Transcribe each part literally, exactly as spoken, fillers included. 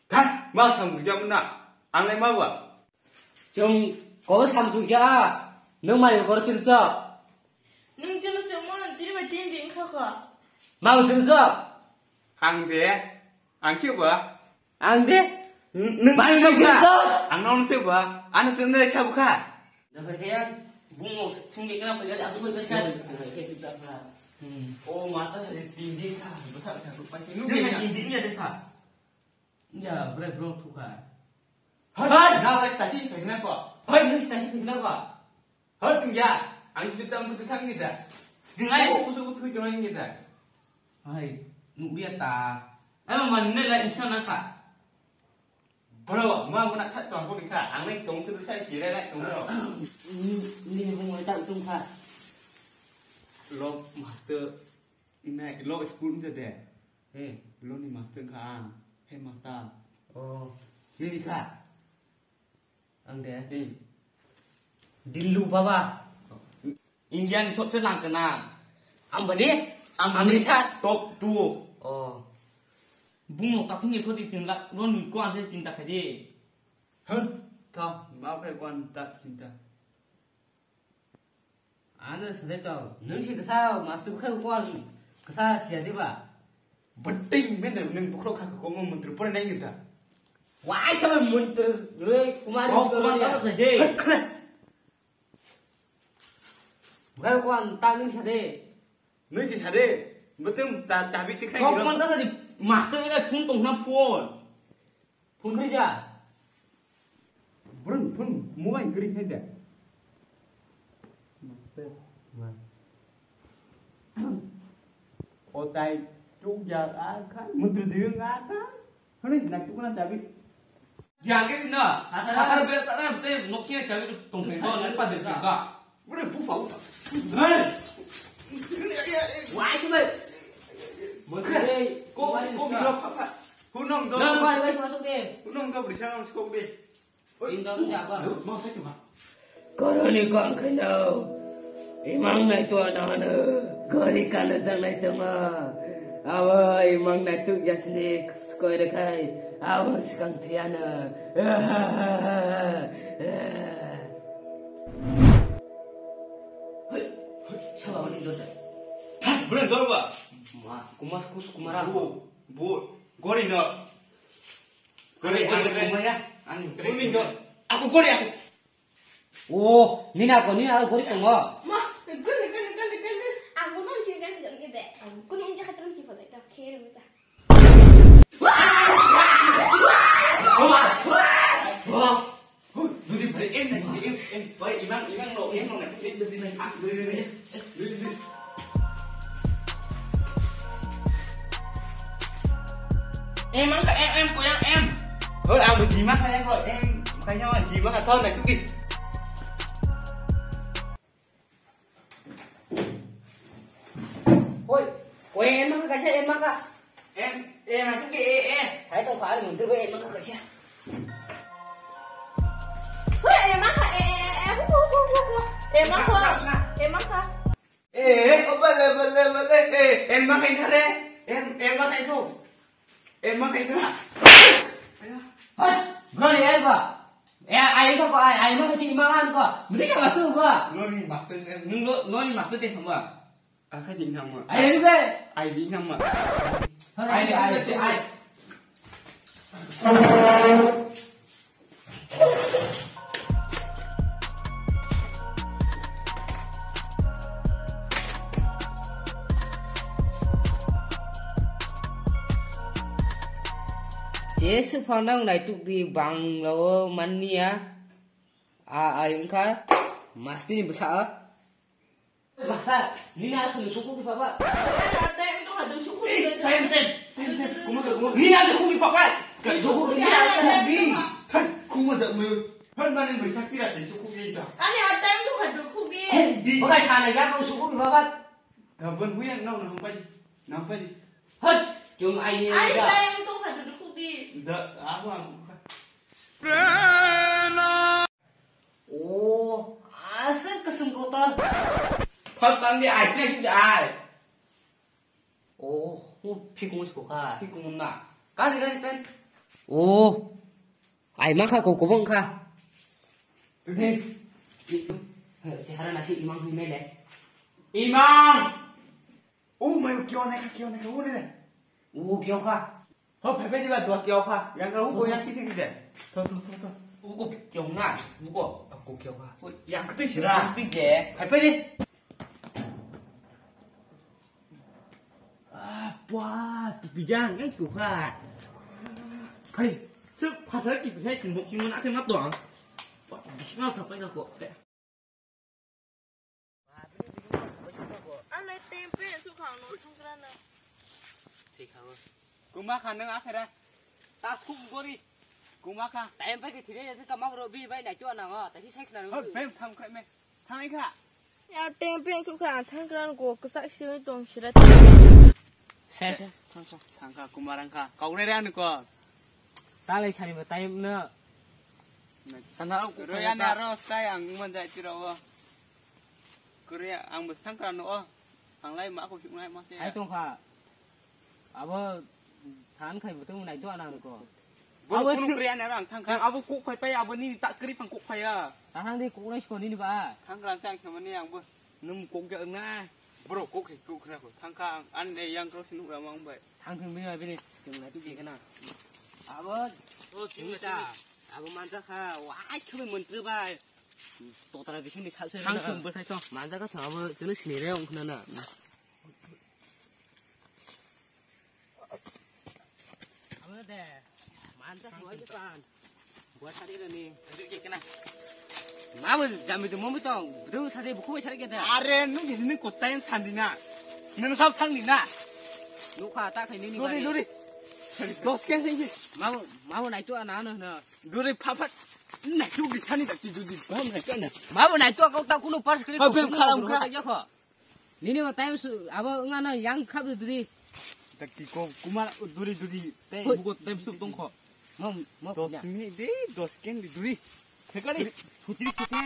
Hai, ma samjukya muna? Ang lai ma ba? Chwng kobo samjukya. Nwng mai koro chwrwchok. Nwng chwrwchok mo, tini bai tin din kha kho. Ma bo chwrwchok? Ang de, ang se ba? Ang de? Nwng mai nwng chwrwchok? Ang nwng se ba? Ano chwng nai sabu kha. Dabar kaya, bungo sungge kana pagari aku pagari kan. O mata hari tinggi kha, besar satu pasti. Nunggu ya. Tinggi ya deh kha. Ya, bre bro tuh kha. Hai, na lek tasi pagina ko. Hai, nung tasi pagina ko. Hai, ya, ang itu tamu tu kan kita. Jingai. Aku subuh tu jangan kita. Hai, nunggu ya ta. Emang mana lah insya Allah kha. Bro, ma muna khat tong ko dikha. Ang nai tong tu sai sire nai tong bro. Ni ni mo ta tung kha. Lo mate nai lo school de de. He. Lo ni mate kha ang. He mata. Oh. Ni dikha. Ang de. He. Dillu baba. India ni sobse langkana. Ambani? Ambani Ambani sa? Top two. Oh. Bung no tathung ni khodi tin lakh, ron ni ko ante chinta khaje. Hah? Ta, ma phai ko anta chinta. Ano sade to, nung si kasa master khai ko an kasa sia diba? Beting men nung bukhro kha ko mo mantra pore nai ta. Wai chama mantra re kumar. Oh, kumar ta ta je. Hah, khana. Bukai ko an ta nung sade. Nung ki sade. Betum ta tabi tikhai. Kok man ta di master ina phone tong na phone. Phone kri ja. Bro phone mobile kri khai ja. Master. O tai tu ja a kha. Mantra di nga kha. Hone, nak tu kuna tabi. Yang ke dina. Asal. Asal bela tak na, te noknya tabi tu tong tong na pa de ka. Bro, bu fau ta. Hei. Wai sih, bai. Ko, ko bilo papa. Hunong do. Nah, wai, wai, masuk deh. Hunong do beri sana masuk deh. Oi, Indo siapa? Mau saya cuma. Koroni kon kheno. Imang nai to ano ano. Gori kalo jang nai tongo. Abo imang nai tuk jasni skoi rekhai. Abo sikang thiano. Hei, hei, siapa ini dor dai? Hah, bener dor ba? Ma, kuma kus kumara. Bu, bu, gori no. Gori, ani gori. Kuma ya, ani gori. Uni dor. Aku gori aku. Oh, nina ko nina gori tongo. Ma, gani, gani, gani, gani. Ang bo nang sing gani jam ni de. Ang ko nung jahat terus ki phone ta khere mo sa. Hui, dudi bhai, em nai, em, em, bhai, imang, imang no, em no, em, em, dudi nai, ah, dudi, dudi, dudi. Em, ang ka em, em, ko yang em. Hoi, ang bo jima ka em, em, ka yang jima ka thon na kuki. Hoi, hoi, em maka kaisa, em maka. Em, em, aku ke, eh, eh. Hai tong kha, mundur bai em maka kaisa. Hoi, em maka, eh, eh, eh, hu, hu, hu, hu, hu. Em maka, em maka. Eh, oh, bale, bale, bale, eh, em maka ini kare, em, em maka itu, em maka itu. Hah, bro, ni air ba? Eh, air ko, air, air maka si imangan ko. Mesti ka master ba? Lo ni master, nung lo, lo ni master deh sama. Aka di nama. Air ni be? Air di nama. Hana, air, air, air, air. Yes. Phang nang naituk di bang lao manniya. A, ai wngkha masti ni bwsa o. Masa, nini aswk ni sukuk di baba. Time, time, time, time. Kuma sa, kuma. Nini aswk sukuk di baba. Kai sukuk di. Hai, kuma da mu. Hai, mani bai sakti ra tai sukuk di ta. Ani a time tu hadu khugi. Khugi. Bagai thana ya ko sukuk di baba. Gabon huya nau nang pai. Nang pai. Hot, jom ai ni da. Ai time tu hadu khugi. Da, aku aku. Oh, aswk kwswng kotor. Phal tang di ai, sini di ai. Oh, phikung siko kha. Phikung na. Kani kani pen. Oh, ai ma kha ko kobong kha. Ni. Chehara nasi imang hoi mele. Imang. Oh, mai kyo ne kha, kyo ne kha, oh ne. Oh, kyo kha. Ho, phai phai diba, dua kyo kha. Yang kha, huko yang kisi kisi. Tho, tho, tho, tho. Huko kyo na, huko. Ako kyo kha. Yang kete sira. Yang kete. Phai phai di. Ah, wah, tu bijang, yang suka. Hai, se pasal ki bijang, kin bok kin mana kena tuang. Wah, bisma sampai nak kok. Anai tempe sukha no thangkrana. Thik ha. Kuma kha nang akhera. Tas khum gori. Kuma kha. Time pai ke thire ya ka ma bro bi bai na chua na ngo. Ta hi sai khna. Hoi bem tham khai me. Thang kha. Ya tempe sukha thangkran ko ksak sini tong sira. Ses. Thangkha, thangkha, kumarang kha. Kaure re ani ko. Talai sari ba time na. Sana aku roya ne aro kai ang man jai tiro. Kore ang bwsang kra no o. Ang lai ma ko hiknai ma se. Ai tong kha. Abo than khai bwtwng nai to anang ko. Bo abo kunu tu- kre ani aro ang thang kha. Abo kok phai pai abo ni ta kri phang kok phai ya. Thang di kok nai ko ni ba. Thang kra sa ang khamani ang bo. Nung kok ja na. Bro kok khai kok khna ko. Thang kha ang an de yang kro sinu ga mang bai. Thang thang bini bini. Chung nai tu ke kana. Abo. O chung ta. Abo man ta kha. Wai chumi mantri bai. Totara bising ni sal sal. Thang sum bwsai to. Manja ka thang abo chwlo sini re ong khna na. Abo de. Manja khwai de pan. Buat sari re ni. Anjir ke kena. Ma bo jami de momi tong. Bru sari buku sari ke da. Are nung di ni ko time sandi na. Nung sab thang ni na. Nukha ta khai ni ni. Lori lori. Dos ken sing. Ma bo ma bo nai tu ana na na. Duri phapat. Naituk di sani dakti dudi. Bam naituk na. Mabo naituk kok ta kunu pars kri. Habim khalam kha. Nini ma time su abo ngana yang khab duri. Dakti ko kuma duri duri. Tei bugo time su tong kho. Mo mo. Dos minute de dos ken di duri. Thekari. Sutri sutri.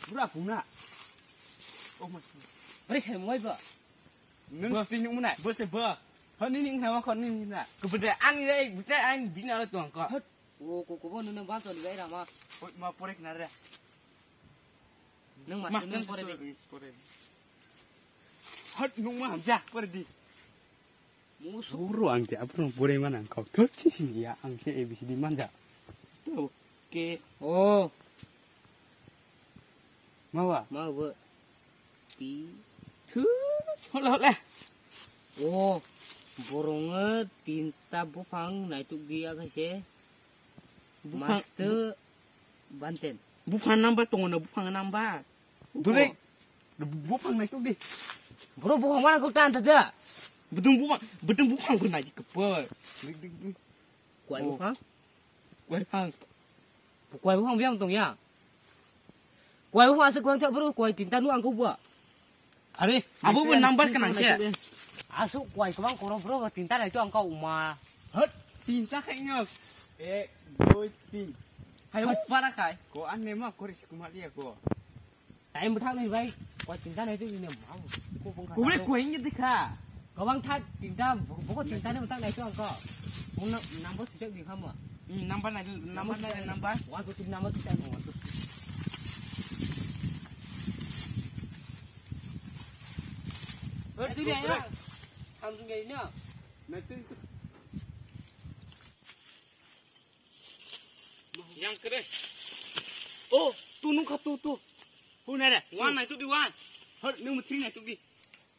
Bura phungna. Oh my. Bari sai moi ba. Nung sini umna. Bose ba. Hon nini ngna ko nini na. Kebede ani dai bute ani bina le tuang ko. O ko ko bo nuna ba to libai rama. Oi ma pore kna re. Nung ma nung pore de. Pore. Hot nung ma hamja pore di. Musu. Buru ang te apun pore mana kau. Thot si sini ya ang ke A B C D manja. To ke. Oh. Mawa. Mawa. Pi. Thu. Hole hole. O. Borongo tinta buphang naituk dia kaise. Buphang. Master Banten. Buphang number tongo na buphang number. Dure. Buphang naituk di. Bro buphang mana kau tan tada. Bedung buphang, bedung buphang ko nai kepo. Dik dik dik. Kuai buphang. Kuai phang. Kuai buphang biang tong ya. Kuai buphang aswk kuang thak bro kuai tinta nu angkau bua. Are, abo bo number kana se. Aswk kuai kwbang koro bro tinta nai to angkau uma. Hot, tinta khai no. Ek, dui, tin. Hai para khai. Ko an ne ma kori si kuma dia ko. Time bwthak nai bai. Koi tinta nai twi ne ma. Ko bung kha. Kuble ko hingi dikha. Kwbang thak tinta boko tinta ne bwthak nai twi ang ko. Mung na number sijak di khamo. Hmm, number nai number nai number. One two three number sijak mo. Hei, tu dia ya. Ham tu dia ni. Nai tu. Yang kere. Oh, tu nungkha tu tu. Hu nai re. One nai tu di one. Hot nung three nai tu di.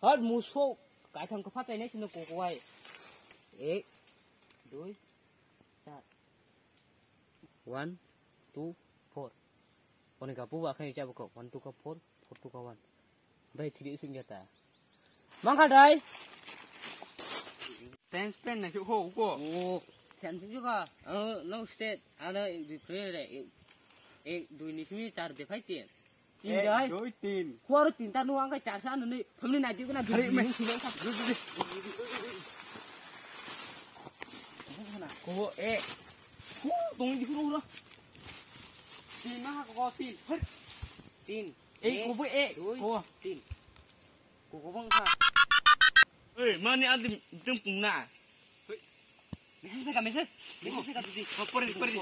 Hot muso. Kai thang ko phatai nai sino ko ko ai. Ek, dui, char. One, two, four. Oni ka puba khe chabo ko. One two ka four, four two ka one. Dai three sing jata. Mangkha dai. Ten pen na ho ko. Oh, ten sing ka. Oh, no state. Ano ek dui three re. Ek, ek dui ni simi char de phai tin. Tin ek, dai. Dui, tin. Kuaro tinta no ang kai char sa no ni. Family na di ko na. Hari me. Ko e. Ku tong di huru huru. Tin ma ko tin. Har. Tin. Ek, ek, ko bo ek. Dui, ko. Tin. Ko ko bang kha. Ei, mani adi teng pung na. Message ka message. Message ka di. Ko pore di, pore di.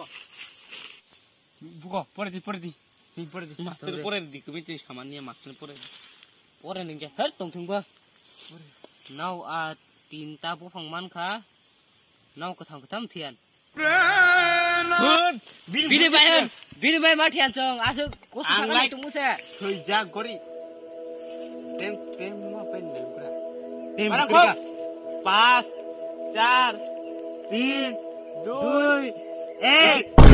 Buko, pore di, pore di. Ni pore di. Master pore di, kami tu sama ni master pore. Pore ni ke har tong thung ba. Nau a tinta buphang man kha. Nau katham katham thian. Bini bai, bini bai ma thian chong. Asu kusu ang thang lai tungmu se. Thoi ja gori. Tem, tem mo pen nem kura. Tem kura. Pas, char, tin, dui, ek.